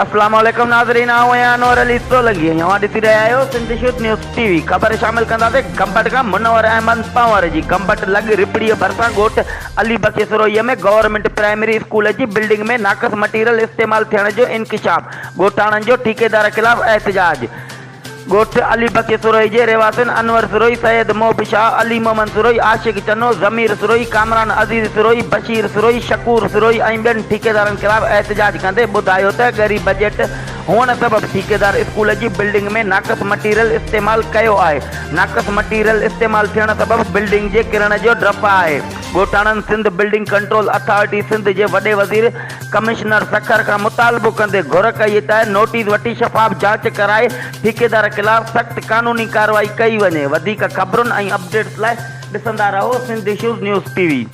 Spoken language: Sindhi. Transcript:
اسلام عليڪم ناظرين آئون آهيان انور علي سولنگي ۽ اوهان ڏسي رهيا آهيو Sindh shows news T V خبر شامل ڪنداسين گمبٽ کان منور احمد پنهور جي گمبٽ لڳ رپڙيء ڀرسان ڳوٺ علي بخش سروهيء ۾ گورنمينٽ پرائمري اسڪول جي بلڊنگ ۾ ناقص مٽيريل استعمال ٿيڻ جو انڪشاف ڳوٺاڻن جو ٺيڪيدار خلاف احتجاج ڳوٺ علي بخش سروهي جي رهواسين انور سروهي، سيد محب شاهه، علي محمد سروهي، عاشق چنو، ضمير سروهي، ڪامران عزيز سروهي، بشير سروهي، شڪور سروهي ۽ ٻين ٺيڪيدارن خلاف احتجاج ڪندي ٻڌايو ته ڳري بجيٽ هئڻ سبب ٺيڪيدار اسڪول جي بلڊنگ ۾ ناقص مٽيريل استعمال ڪيو آهي، ناقص مٽيريل استعمال ٿيڻ سبب بلڊنگ جي ڪرڻ جو ڊپ آهي. ڳوٺاڻن Sindh building control authority Sindh جي وڏي وزير ڪمشنر سکر کان مطالبو ڪندي گهر ڪئي ته نوٽيس وٺي شفاف جاچ ڪرائي ٺيڪيدار خلاف سخت قانوني ڪارروائي ڪئي وڃي. وڌيڪ خبرن ۽ اپڊيٽس لاء ڏسندا رهو Sindh issues news T V.